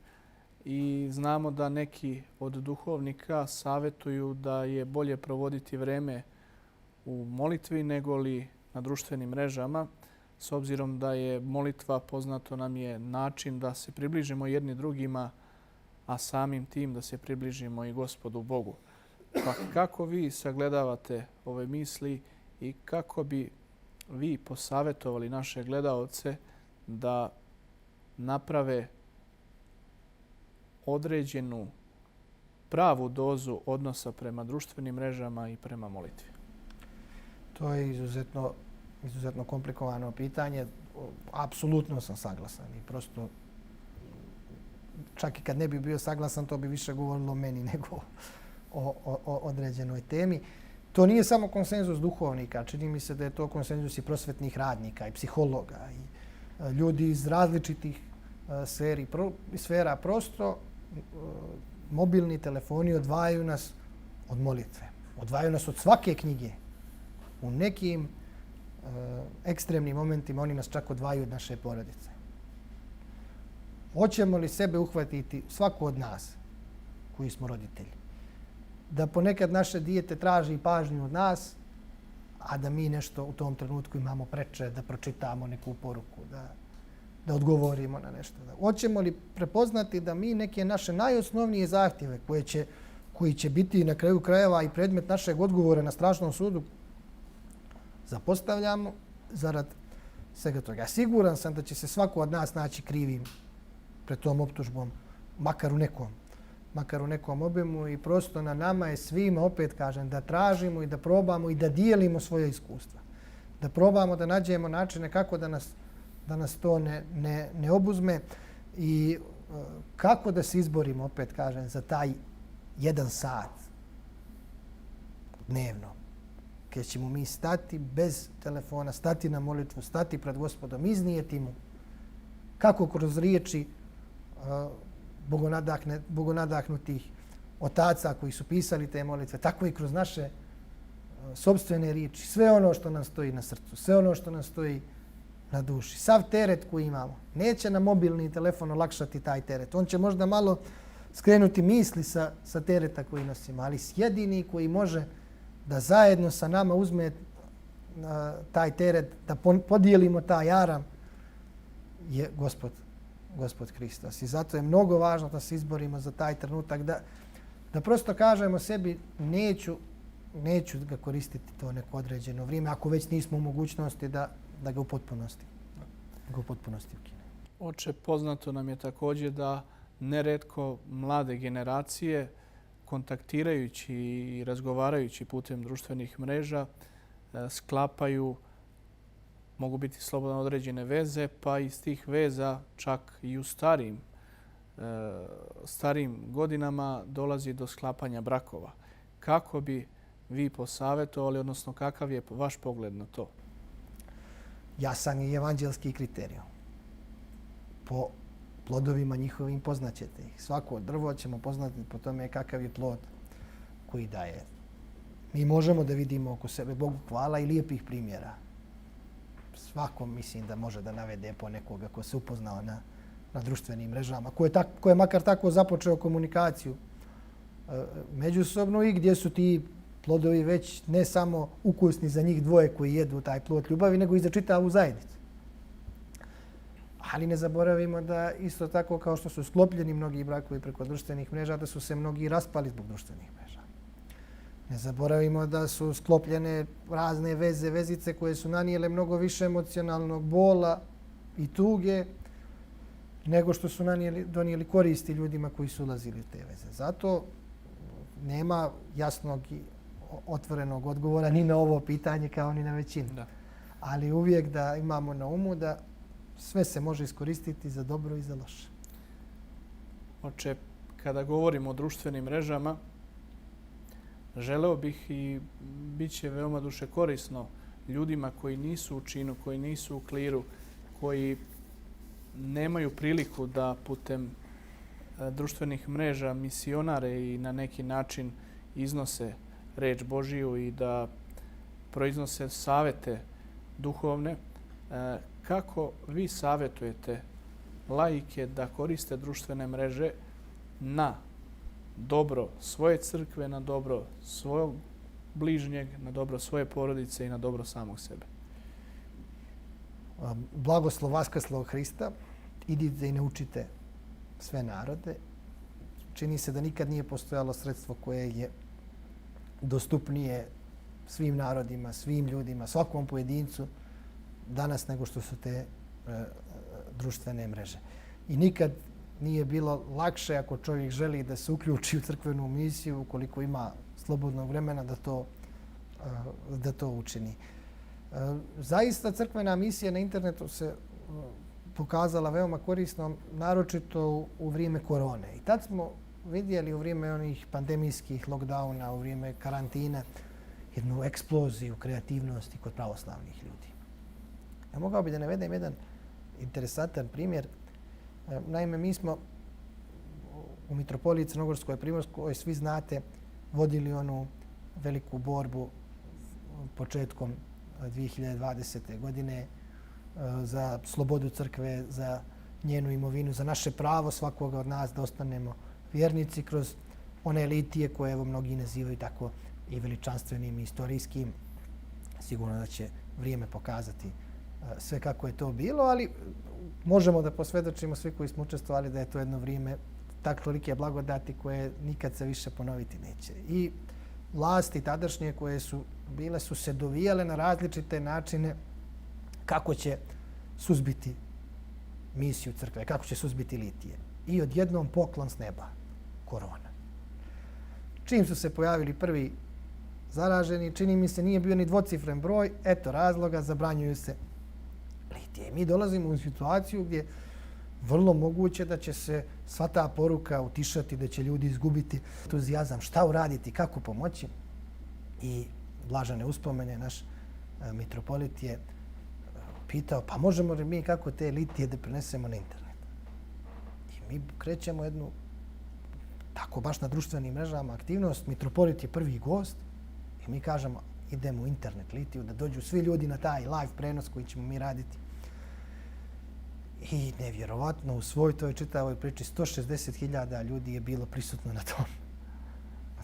i znamo da neki od duhovnika savjetuju da je bolje provoditi vreme u molitvi nego li na društvenim mrežama, s obzirom da je molitva, poznato nam je, način da se približimo jedni drugima, a samim tim da se približimo i Gospodu Bogu. Pa kako vi sagledavate ove misli i kako bi vi posavjetovali naše gledaoce da naprave određenu pravu dozu odnosa prema društvenim mrežama i prema molitvi? To je izuzetno komplikovano pitanje. Apsolutno sam saglasan i prosto čak i kad ne bi bio saglasan to bi više govorilo o meni nego o određenoj temi. To nije samo konsenzus duhovnika, čini mi se da je to konsenzus i prosvetnih radnika i psihologa i ljudi iz različitih sfera. Prosto mobilni telefoni odvajaju nas od molitve, odvajaju nas od svake knjige. U nekim ekstremnim momentima oni nas čak odvajaju od naše porodice. Hoćemo li sebe uhvatiti, svako od nas koji smo roditelji, da ponekad naše dijete traži pažnju od nas, a da mi nešto u tom trenutku imamo preče, da pročitamo neku poruku, da odgovorimo na nešto. Hoćemo li prepoznati da mi neke naše najosnovnije zahtjeve koji će biti na kraju krajeva i predmet našeg odgovora na strašnom sudu zapostavljamo zarad svega toga. Siguran sam da će se svako od nas naći krivim pred tom optužbom, makar u nekom obimu i prosto na nama je svima, opet kažem, da tražimo i da probamo i da dijelimo svoje iskustva. Da probamo da nađemo načine kako da nas to ne obuzme i kako da se izborimo, opet kažem, za taj 1 sat dnevno. Kad ćemo mi stati bez telefona, stati na molitvu, stati pred Gospodom, iznijeti mu kako kroz riječi bogonadahnutih otaca koji su pisali te molitve, tako i kroz naše sopstvene riječi, sve ono što nam stoji na srcu, sve ono što nam stoji na duši, sav teret koji imamo. Neće nam mobilni telefon olakšati taj teret. On će možda malo skrenuti misli sa tereta koji nosimo, ali jedini koji može da zajedno sa nama uzme taj teret, da podijelimo taj jaram, je Gospod Hristos. I zato je mnogo važno da se izborimo za taj trenutak, da prosto kažemo sebi neću ga koristiti to neko određeno vrijeme, ako već nismo u mogućnosti da ga u potpunosti ukine. Oče, poznato nam je također da neretko mlade generacije kontaktirajući i razgovarajući putem društvenih mreža sklapaju, mogu biti slobodno određene veze, pa iz tih veza čak i u starijim godinama dolazi do sklapanja brakova. Kako bi vi posavjetovali, odnosno kakav je vaš pogled na to? Jasan je evanđelski kriterijum. Po plodovima njihovim poznaćete ih. Svako drvo ćemo poznati po tome kakav je plod koji daje. Mi možemo da vidimo oko sebe, Bogu hvala, i lijepih primjera. Svako mislim da može da navede po nekoga ko se upoznao na društvenim mrežama, ko je makar tako započeo komunikaciju međusobno i gdje su ti plodovi već ne samo ukusni za njih dvoje koji jedu taj plod ljubavi, nego i za čitavu zajednicu. Ali ne zaboravimo da isto tako kao što su sklopljeni mnogi brakovi preko društvenih mreža, da su se mnogi raspali zbog društvenih mreža. Ne zaboravimo da su sklopljene razne vezice koje su nanijele mnogo više emocionalnog bola i tuge nego što su donijeli koristi ljudima koji su ulazili u te veze. Zato nema jasnog i otvorenog odgovora ni na ovo pitanje kao ni na većinu. Da. Ali uvijek da imamo na umu da sve se može iskoristiti za dobro i za loše. Oče, kada govorimo o društvenim mrežama, želeo bih i bit će veoma duše korisno ljudima koji nisu u činu, koji nisu u kliru, koji nemaju priliku da putem društvenih mreža misionare i na neki način iznose reč Božiju i da proiznose savete duhovne. Kako vi savjetujete laike da koriste društvene mreže na dobro svoje crkve, na dobro svojeg bližnjeg, na dobro svoje porodice i na dobro samog sebe? Blagoslov vaskrslog Hrista, idite i naučite sve narode. Čini se da nikad nije postojalo sredstvo koje je dostupnije svim narodima, svim ljudima, svakom pojedincu danas nego što su te društvene mreže. I nikad nije bilo lakše ako čovjek želi da se uključi u crkvenu misiju, ukoliko ima slobodnog vremena da to učini. Zaista crkvena misija na internetu se pokazala veoma korisnom, naročito u vrijeme korone. I tad smo vidjeli u vrijeme onih pandemijskih lockdowna, u vrijeme karantina, jednu eksploziju kreativnosti kod pravoslavnih ljudi. Ja mogao bi da navedem jedan interesantan primjer. Naime, mi smo u Mitropoliji Crnogorskoj i Primorskoj, svi znate, vodili onu veliku borbu početkom 2020. godine za slobodu crkve, za njenu imovinu, za naše pravo svakoga od nas da ostanemo vjernici kroz one litije koje evo mnogi nazivaju tako i veličanstvenim i istorijskim. Sigurno da će vrijeme pokazati sve kako je to bilo, ali možemo da posvjedočimo svi koji smo učestvovali da je to jedno vrijeme tak tolike blagodati koje nikad se više ponoviti neće. I vlasti tadašnje koje su bile su se dovijale na različite načine kako će suzbiti misiju crkve, kako će suzbiti litije. I odjednom poklon s neba, korona. Čim su se pojavili prvi zaraženi, čini mi se nije bio ni dvocifren broj, eto razloga, zabranjuju se litije. Mi dolazimo u situaciju gdje vrlo moguće da će se sva ta poruka utišati, da će ljudi izgubiti entuzijazam, šta uraditi, kako pomoći. I blažene uspomene, naš mitropolit je pitao, pa možemo li mi kako te litije da prenesemo na internet? I mi krećemo jednu, tako baš na društvenim mrežama, aktivnost. Mitropolit je prvi gost i mi kažemo idemo u internet litiju, da dođu svi ljudi na taj live prenos koji ćemo mi raditi. I nevjerovatno u svoj toj čitavoj priči 160.000 ljudi je bilo prisutno na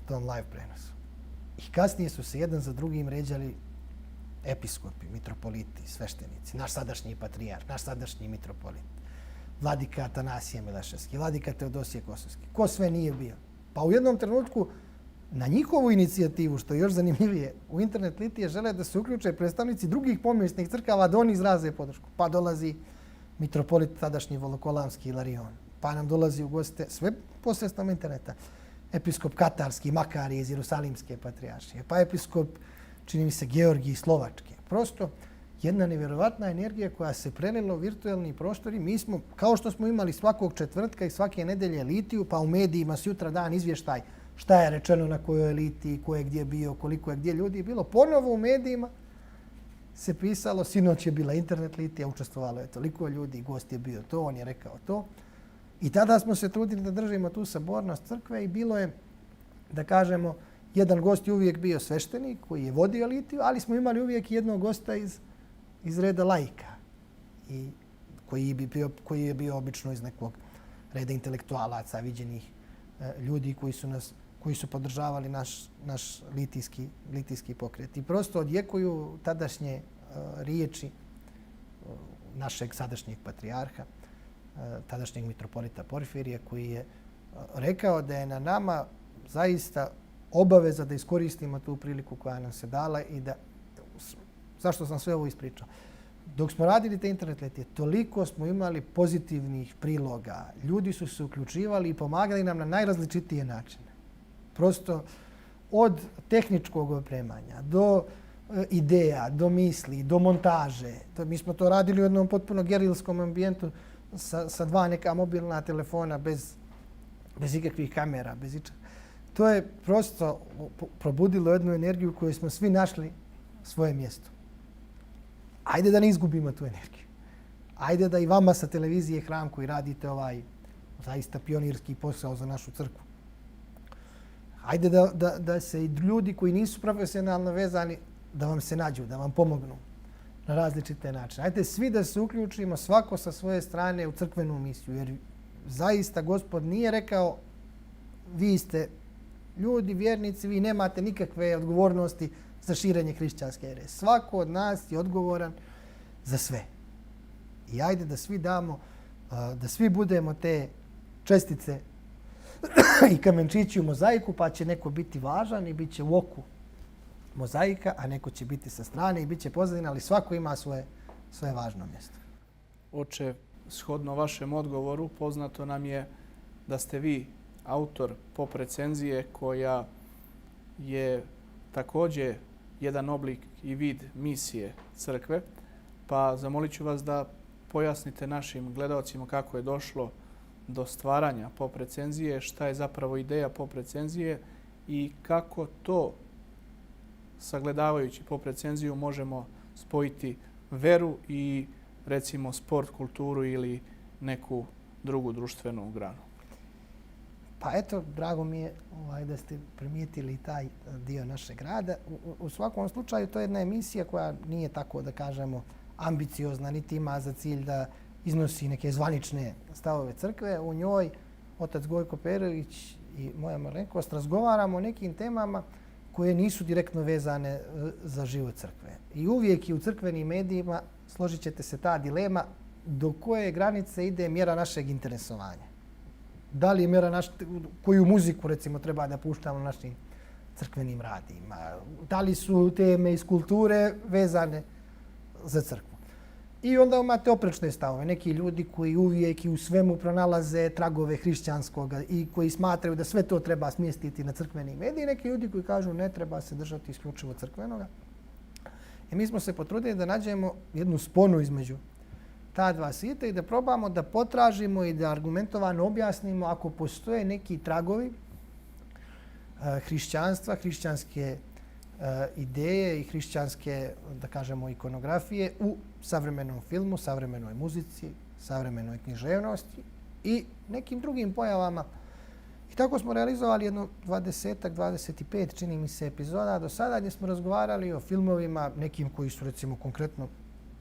tom live prenosu. I kasnije su se jedan za drugim ređali episkopi, mitropoliti, sveštenici, naš sadašnji patrijarh, naš sadašnji mitropolit, vladika Atanasije Mileševski, vladika Teodosije Kosovski. Ko sve nije bio? Pa u jednom trenutku na njihovu inicijativu, što je još zanimljivije, u internet litije žele da se uključe predstavnici drugih pomjesnih crkava da oni izraze podršku. Pa dolazi mitropolit tadašnji Volokolamski Ilarion. Pa nam dolazi u goste sve posredstvom interneta. Episkop Katarski, Makarije iz Jerusalimske patrijaršije. Pa episkop, čini mi se, Georgij Slovačke. Prosto jedna nevjerovatna energija koja se prelila u virtualni prostor i mi smo, kao što smo imali svakog četvrtka i svake nedelje litiju, pa u medijima sutra dan izvještaj šta je rečeno na kojoj litiji, ko je gdje bio, koliko je gdje ljudi bilo. Ponovo u medijima se pisalo, sinoć je bila internet litija, učestvovalo je toliko ljudi, gost je bio to, on je rekao to. I tada smo se trudili da držimo tu sabornost crkve i bilo je, da kažemo, jedan gost je uvijek bio sveštenik koji je vodio litiju, ali smo imali uvijek jednog gosta iz reda laika i koji je bio obično iz nekog reda intelektualaca, viđenih ljudi koji su podržavali naš litijski pokret. I prosto odjekuju tadašnje riječi našeg sadašnjeg patrijarha, tadašnjeg mitropolita Porfirija, koji je rekao da je na nama zaista obaveza da iskoristimo tu priliku koja nam se dala i da... Zašto sam sve ovo ispričao? Dok smo radili te internet litije, toliko smo imali pozitivnih priloga. Ljudi su se uključivali i pomagali nam na najrazličitije načine. Prosto od tehničkog opremanja do ideja, do misli, do montaže. Mi smo to radili u jednom potpuno gerilskom ambijentu sa dva neka mobilna telefona bez ikakvih kamera, bez ičega. To je prosto probudilo jednu energiju u kojoj smo svi našli svoje mjesto. Ajde da ne izgubimo tu energiju. Ajde da i vama sa televizije Hram koji radite ovaj zaista pionirski posao za našu crkvu. Ajde da se i ljudi koji nisu profesionalno vezani da vam se nađu, da vam pomognu na različite načine. Ajde svi da se uključimo, svako sa svoje strane u crkvenu misiju. Jer zaista Gospod nije rekao vi ste ljudi, vjernici, vi nemate nikakve odgovornosti za širenje hrišćanske ere. Svako od nas je odgovoran za sve. I ajde da svi damo, da svi budemo te čestice i kamenčići u mozaiku, pa će neko biti važan i bit će u oku mozaika, a neko će biti sa strane i bit će pozadina, ali svako ima svoje važno mjesto. Oče, shodno vašem odgovoru, poznato nam je da ste vi autor pop recenzije koja je također jedan oblik i vid misije crkve, pa zamolit ću vas da pojasnite našim gledalcima kako je došlo do stvaranja pop recenzije, šta je zapravo ideja pop recenzije i kako to, sagledavajući pop recenziju, možemo spojiti veru i recimo sport, kulturu ili neku drugu društvenu granu. Pa eto, drago mi je da ste primijetili taj dio našeg rada. U svakom slučaju to je jedna emisija koja nije tako, da kažemo, ambiciozna, niti ima za cilj da iznosi neke zvanične stavove crkve. U njoj otac Gojko Perović i moja malenkost razgovaramo o nekim temama koje nisu direktno vezane za život crkve. I uvijek i u crkvenim medijima, složit ćete se, ta dilema do koje granice ide mjera našeg interesovanja. Da li je mjera koju muziku recimo treba da puštamo na našim crkvenim radijima? Da li su teme iz kulture vezane za crkvu? I onda imate oprečne stavove. Neki ljudi koji uvijek i u svemu pronalaze tragove hrišćanskog i koji smatraju da sve to treba smjestiti na crkveni medij. Neki ljudi koji kažu ne, treba se držati isključivo crkvenoga. I mi smo se potrudili da nađemo jednu sponu između ta dva svijeta i da probamo da potražimo i da argumentovano objasnimo ako postoje neki tragovi hrišćanstva, hrišćanske ideje i hrišćanske, da kažemo, ikonografije u savremenom filmu, savremenoj muzici, savremenoj književnosti i nekim drugim pojavama. I tako smo realizovali jedno 25, čini mi se, epizoda do sada gdje smo razgovarali o filmovima, nekim koji su recimo konkretno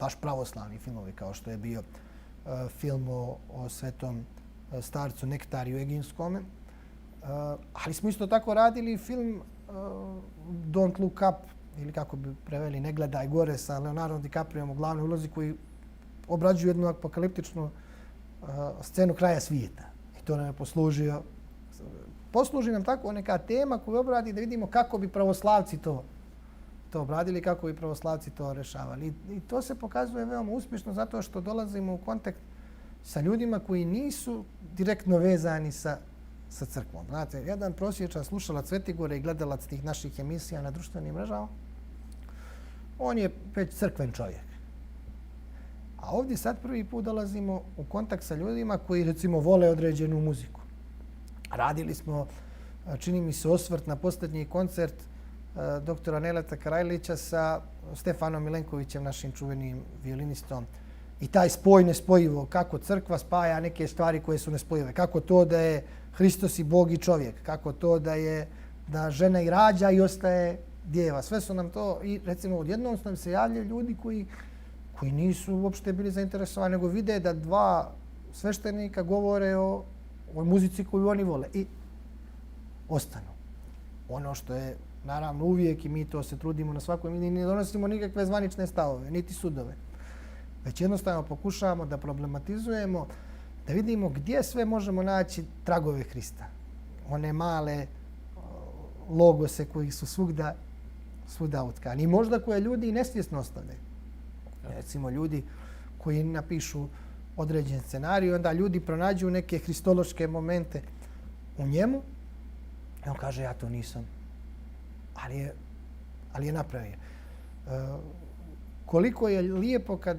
baš pravoslavni filmovi, kao što je bio film o svetom starcu Nektariju Eginskome. Ali smo isto tako radili film Don't Look Up, ili kako bi preveli Ne gledaj gore, sa Leonardo DiCapriom u glavnoj ulozi, koji obrađuju jednu apokaliptičnu scenu kraja svijeta. I to nam je posluži nam tako neka tema koju obradi da vidimo kako bi pravoslavci to obradili, kako bi pravoslavci to rešavali. I to se pokazuje veoma uspješno zato što dolazimo u kontakt sa ljudima koji nisu direktno vezani sa crkvom. Znate, jedan prosječan slušalac Svetigore i gledalac tih naših emisija na društvenim mrežama, on je već crkven čovjek. A ovdje sad prvi put dolazimo u kontakt sa ljudima koji recimo vole određenu muziku. Radili smo, čini mi se, osvrt na posljednji koncert doktora Neleta Karajlića sa Stefanom Milenkovićem, našim čuvenim violinistom. I taj spoj nespojivo, kako crkva spaja neke stvari koje su nespojive. Kako to da je Hristos i Bog i čovjek. Kako to da žena i rađa i ostaje djeva. Sve su nam to, i recimo odjednom nam se javljaju ljudi koji nisu uopšte bili zainteresovani, nego vide da dva sveštenika govore o muzici koju oni vole i ostanu. Ono što je naravno uvijek, i mi to se trudimo na svakoj, mi ne donosimo nikakve zvanične stavove, niti sudove. Već jednostavno pokušavamo da problematizujemo, da vidimo gdje sve možemo naći tragove Hrista. One male logose koji su svuda utkani. I možda koje ljudi nesvjesno ostavljaju. Recimo ljudi koji napišu određen scenarij, onda ljudi pronađu neke hristološke momente u njemu i on kaže ja to nisam, ali je napravio. Koliko je lijepo kad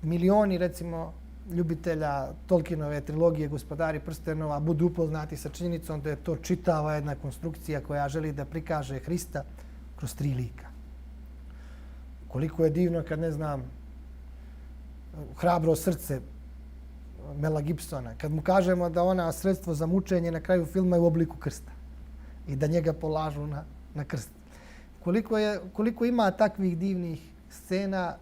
milioni, recimo, ljubitelja Tolkienove trilogije Gospodari prstenova budu upoznati sa činjenicom da je to čitava jedna konstrukcija koja želi da prikaže Hrista kroz 3 lika. Koliko je divno kad, ne znam, Hrabro srce Mela Gibsona, kad mu kažemo da ona sredstvo za mučenje na kraju filma je u obliku krsta i da njega polažu na krst. Koliko ima takvih divnih scena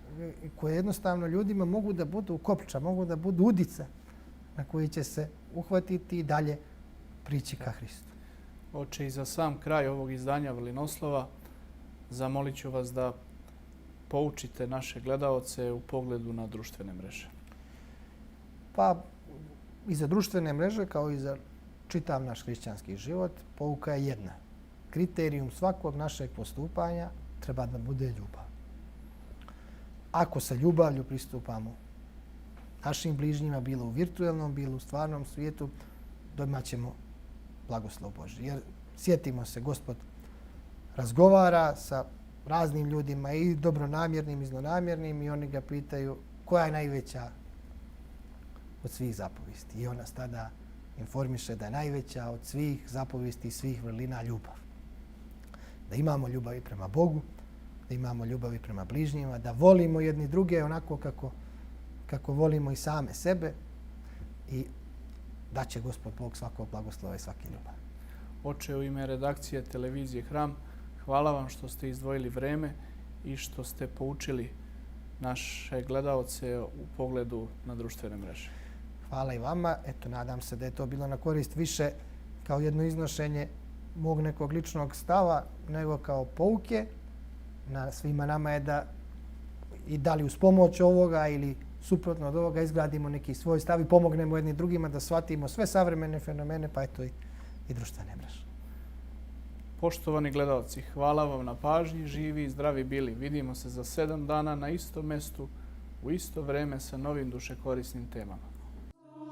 koje jednostavno ljudima mogu da budu kopča, mogu da budu udica na koji će se uhvatiti i dalje prići ka Hristu. Oče, i za sam kraj ovog izdanja Vrlinoslova zamolit ću vas da poučite naše gledaoce u pogledu na društvene mreže. Pa i za društvene mreže, kao i za čitav naš hrišćanski život, pouka je jedna. Kriterijum svakog našeg postupanja treba da bude ljubav. Ako sa ljubavlju pristupamo našim bližnjima, bilo u virtualnom, bilo u stvarnom svijetu, domaćemo blagoslov Božji. Jer sjetimo se, Gospod razgovara sa raznim ljudima, i dobronamjernim i zlonamjernim, i oni ga pitaju koja je najveća od svih zapovesti. I on nas tada informiše da je najveća od svih zapovesti i svih vrlina ljubav. Da imamo ljubavi prema Bogu, da imamo ljubavi prema bližnjima, da volimo jedni druge onako kako volimo i same sebe, i da će Gospod Bog svakog blagoslova i svaki ljubav. Oče, u ime redakcije televizije Hram, hvala vam što ste izdvojili vreme i što ste poučili naše gledaoce u pogledu na društvene mreže. Hvala i vama. Eto, nadam se da je to bilo na korist više kao jedno iznošenje mog nekog ličnog stava, nego kao pouke. Na svima nama je da i da li uz pomoć ovoga ili suprotno od ovoga izgradimo neki svoj stav i pomognemo jedni drugima da shvatimo sve savremene fenomene, pa eto i društvene mreže. Poštovani gledalci, hvala vam na pažnji, živi i zdravi bili. Vidimo se za 7 dana na istom mestu, u isto vreme sa novim dušekorisnim temama.